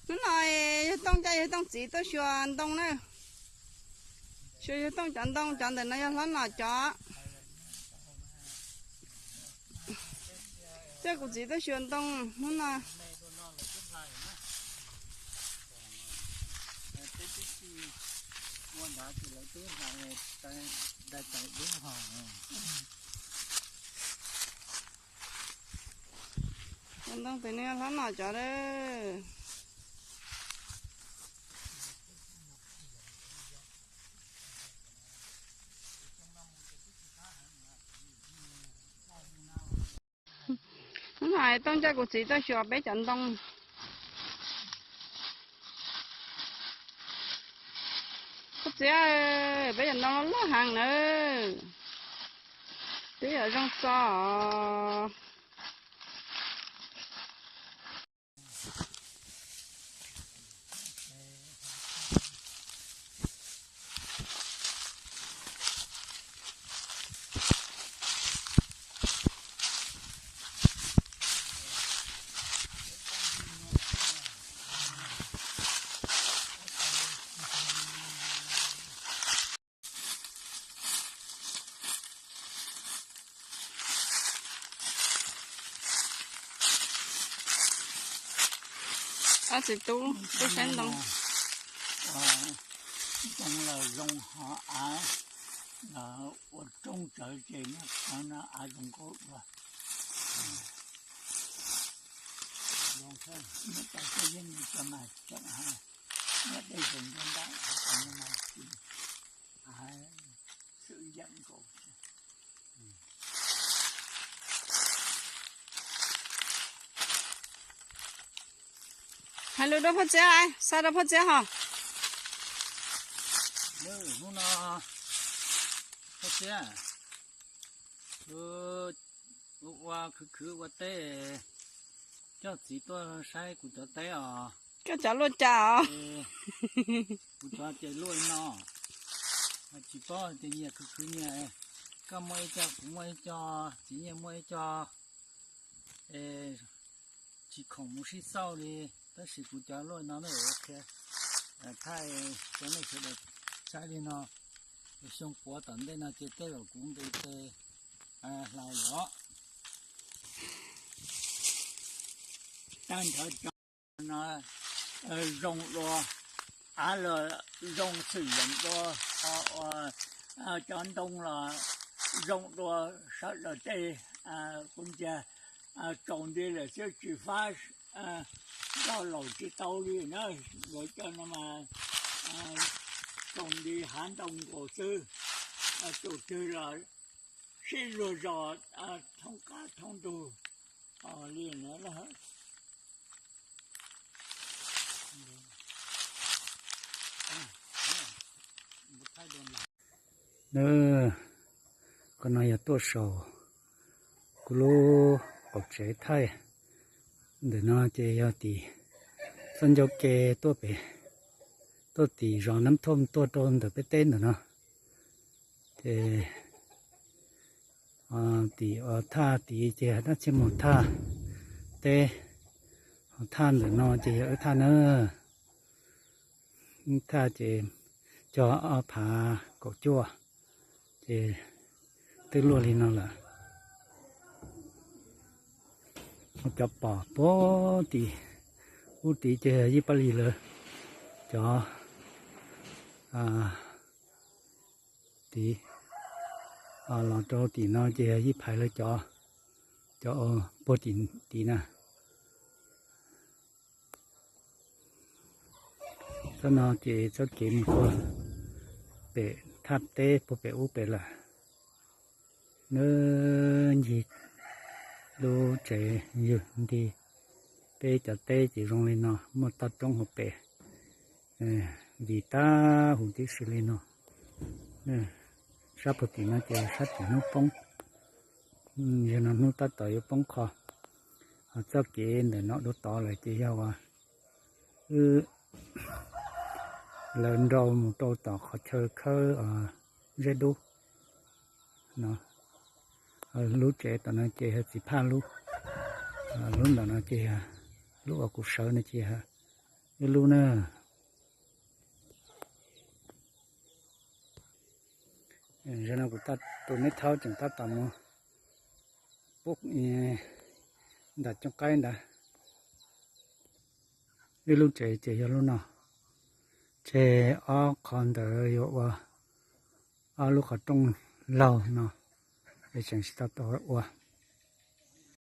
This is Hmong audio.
Hnub no yawg Tooj coj yawg Tooj txiv tuaj xyuas ntoo na. Xyuas yawg Tooj cov ntoo, cov ntawm no yog hlob Nom cov. Coj kuv txiv tuaj xyuas ntoo hnub no. Cov ntoo tes no yog hlob Nom cov lawm. Hnub no Tooj coj kuv txiv tuaj xyuas peb cov ntoo. Koj txiv, peb cov ntoo loj loj heev nawb. Twb yog zoo txog. Ob txiv tub tuaj saib ntoo. Ntoo los zoo hov av, ua roob tsawv ces nyob qhov no av zoo nkauj dua. Nyob tau tej yeej cov mas tseem hov, nyob dej zoo nyob ntab hov mas tsis av, xwm yeem nkaus. Hais lus rau phauj Txiab, xa rau phauj Txiab hos. Hnub no phauj Txiab, ua khwv khwv ua teb, coj txiv tuaj saib kuv cov teb os. Koj cov luaj cas os? Kuv cov ces luaj li no, tsis paub tias nyias khwv khwv nyias, koj muaj ib co kuv muaj ib co, txiv nyias muaj ib co, tsis khoom mus sib xauj li, tab sis kuv cov luaj li no na, ua qhia thaij rau nej sawv daws saib li no. Xyoo puav tom ntej no ces tej zaum kuv nqis tes hlais lawm os. Tag nrho cov no zoo dua, av los zoo xwm yeem dua, cov ntoo los zoo dua, sawv daws tej kuv ntiag tsaus nti lawm xwb tsis fab, nrog laus tsis tau li na, yuav coj no mas tsaus nti hav ntoo nkaus xwb, tus twg los sib luag zos thoob qab thoob ntug li na. Qhov no yog tuaj saum kuv lub qaum tsev thaij. Ntawm no ces yog tim txoj ncauj ke tuaj pem, tuaj tim zos Nab Thooj tuaj rau ntawm peb teb ntawm no. Ces tim thaj tid ces dab tsi mus thaj teb, ho thaj ntawm no ces yog wb thaj na. Thaj ces cog ob phav kaum cuaj, ces twb luaj li no lawm. Cov pom puag tim ub tid ces yog Yij Paj Lis lawv cov tid, los rau tim no ces yog Yij Phais lawv cov, cov puag tim tid na. Txoj no ces txoj kev mus puag pem thaj teb puag pem ub pem lawm. Nws ncig lub tsev ywg nti, peb cov teb ces zoo li no, muaj toj roob hauv pes, ncig tag huv tib si li no. Sab puag tim no ces sab tim hnub poob, yog no hnub tab tom yuav poob qho. Ho txoj kev ntawm no dua tod lawm ces yog uas wb, lawv nrau mus rau tom qhov chaw khawb zeb dub no. Lub tsev tom no ces yog txiv phaj lub, lub ntawm no ces yog lub uas kuv sawv no ces yog Ib lub na. Zaum no kuv tus me thaub tseem tab tom mus pub nram cooj qaib ntawd. Ib lub tsev ces yog lub no, tseg ob qho ntawd yuav ua ob lub qhov rooj laug no, es tseem tsis tau tau ua.